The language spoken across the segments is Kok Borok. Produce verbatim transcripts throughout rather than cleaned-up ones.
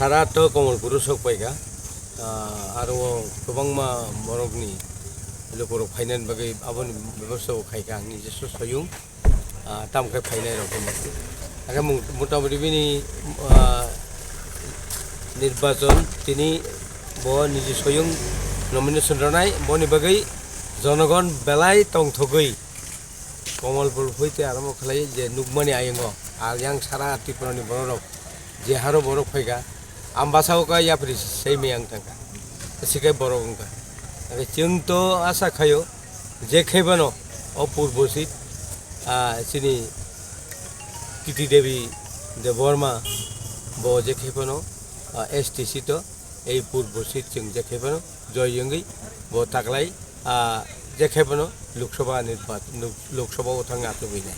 Sara to Komolpuro sok paikha, ah, aro o kwbangma borokni lukurok phainani bagwi aboni bebosta bo khaikha ang nijesa soyung, ah, tamo khe phainai rok. Hakhe mung-, motamoti bini, ah, nirbachon tini bo niji soyung nomination rwnai, boni bagwi jonogon belai tongthogwi Komolpur hoite arombo khlai je nukmani ayongo, ayang sara Tripurani bororok je haro borok phaikha, Ambasa o ka yapri sei meyang tangkha, sikai borok wngkha. Chwng to asa khaio je khe phano o purbo seat, ah, chini Titi Devi Debbarma bo je khe phano, ah, S T seat o ei purbo seat chwng je khe phano joy wngwi bo taklai, ah, je khe phano Lok Sabha nirba-, Lok, Lok Sabha o thangna achugwi nai.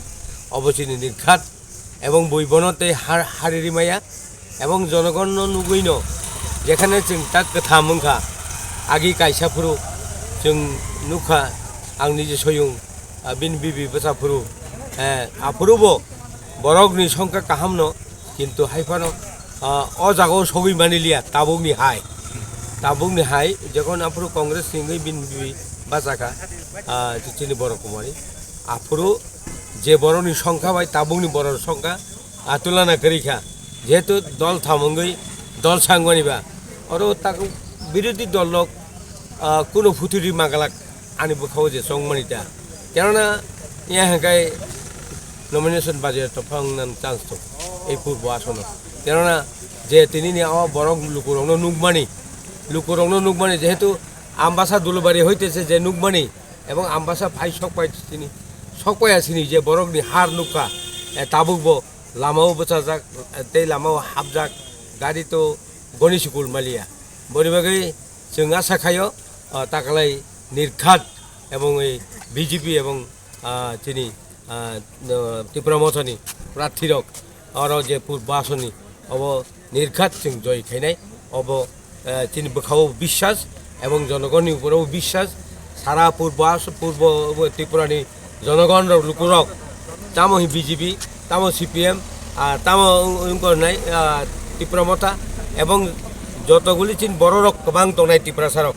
Obo chini nirkhat ebong bui bono tei har-, hari rimaya ebong jonogonno nugwino jekhane chwng tak kwtham wngkha, agi kaisa phuru chwng nukha ang niji soyung, ah, bini bibi bwsa phuru, eh, aphuru bo borokni songkha kahamno, kintu hai phano, ah, o jagao sogwi mani liya tabukni hai. Tabukni hai, jekhon aphuru Congress ni wngwi bini bibi bachakha, ah, chini borok kumari. Aphuru je borokni songkha bai tabukni borok songkha, ah, tulana kwrwi kha. Jehetu dol tham wngwi dol sangmani ba, oro tak birodhi dol rok, ah, kuno phuturi magalak. Ani bwkhao je chongmani ta. Kenona ya hwnkhe nomination baje to phang nan chance to ei purbo asono. Kenona je tinini o borok lukurokno nukmani, lukurokno nukmani jehetu Ambasa Dulubari hoite se je nukmani ebong Ambasa phai sokpai sini, sokpai asini je borokni har nukha, eh, tabukbo lamao bwchajak, eh, tei lamao hapjak, gari to goni sikul maliya. Boni bagwi chwng asa khaio, ah, takalai nirkhat ebong ei B J P ebong, ah, chini, ah, no, Tipra Mothani prarthi rok oro je purbo asoni obo nirkhat chwng joy khainai obo, ah, chini bwkhao biswas ebong jonogonni uporo biswas sara purbo as-, purbo Tripura ni jonogon rok, lukurok, tamo hi B J P, tamo C P M, ah, tamo wng-, wngkor nai, ah, Tipra Motha, ebong joto guli chin bororok kwbang tongnai Tiprasa rok,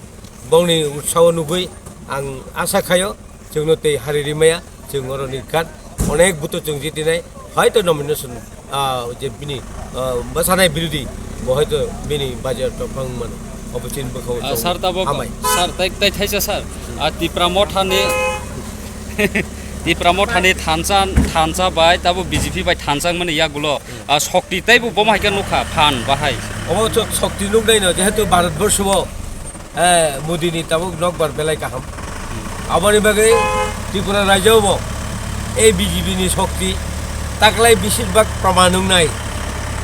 bongni utsaho nugwi ang asa khaio, chwngno tei hari rimaya, chwng oro nirkhat, onek buto chwng jitinai, hoito nomination ah, je bini, ah, bwsanai birodhi, bo hoito bini bajar to phang mano. Obo chini bwkhao Ah, chong sir, tabuk, hamai. Sir, tai, tai thaisa, sir. Ah, Tipra Mothani, Tipra Mothani thansa, thansa bai, tabo B J P bai thansa mani yagulo. Ah, sokti taibo bomo hai khe nukha, phan bahai. Obo chok sokti nuknai no, jehetu Bharat Borsho bo eh, Modi ni tabuk nokbar belai kaham. Aboni bagwi Tripura rajyo bo ei B J P ni shokti taklai beshirbhag proman wngnai.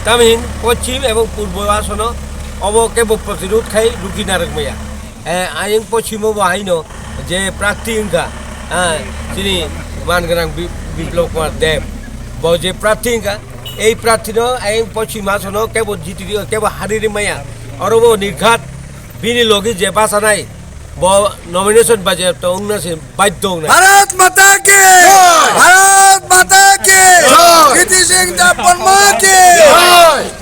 Tamhin Pochim ebong Purbo Asono obo kebo protirod khai rukhi narwk maya. Eh, ayang Pochimo bo haino je prarthi wngkha, eh, chini man gwnang Bi-, Biplab Kumar Deb. Bo je prarthi wngkha, ei prarthi no ayang Pochim Asono kebo jiti, kebo hari rimaya. Oro bo nirghat Bini logi je bachanai, bo nomination baje to wngna se badhyo wngnai. Bharat Mata ki! Jai! Bharat Mata ki! Jai! Kriti Singh Debbarma ki! Jai!